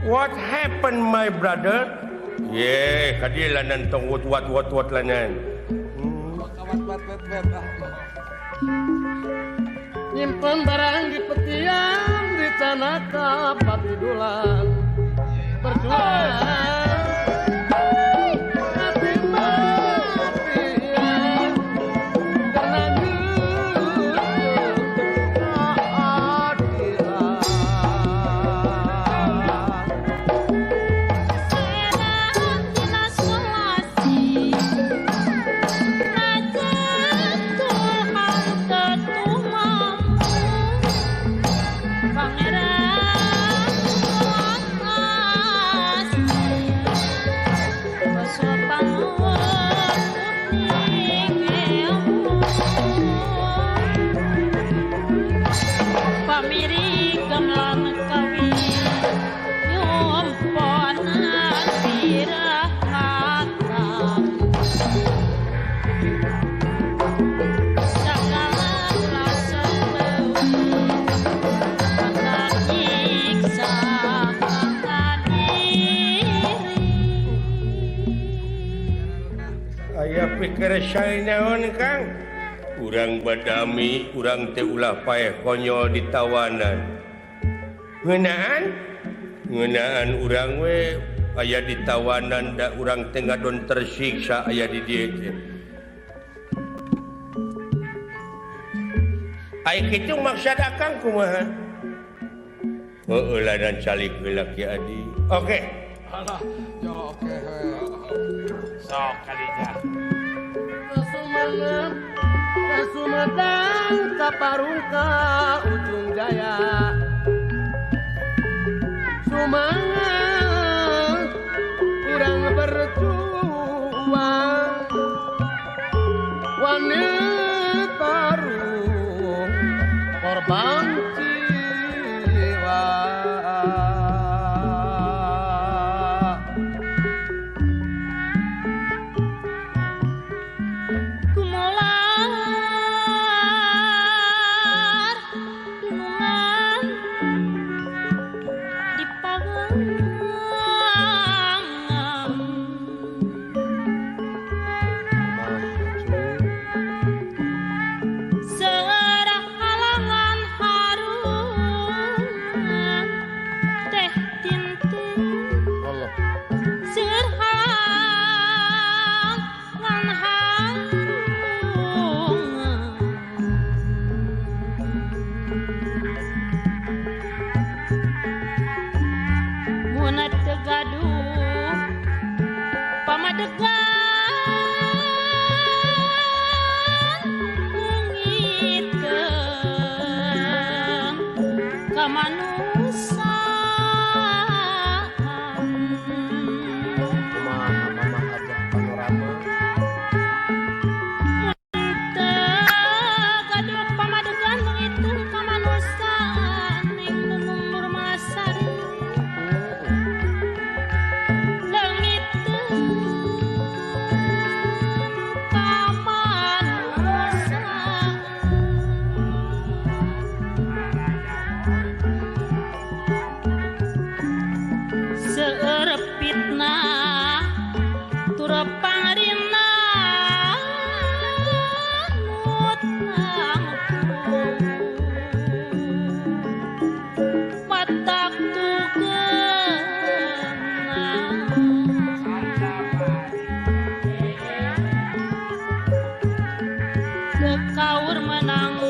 What happened my brother? Ye, kadilanan tong what what what what lanan. Nyimpen barang di petian di tanaka papidulan berjuang. Pikir naon Kang urang badami urang teh ulah paeh konyol ditawanan ngeunaan ngeunaan urang we aya ditawanan da urang teh ngadon tersiksa aya di dieu teh ai kitu maksud akang kumaha heueuh ladan calik heula Ki Adi oke alah yo oke sok kalinya Sumedang kaparungka Ujung Jaya Sumangat kurang berjuang wani tarung korban jiwa. Kaur menangku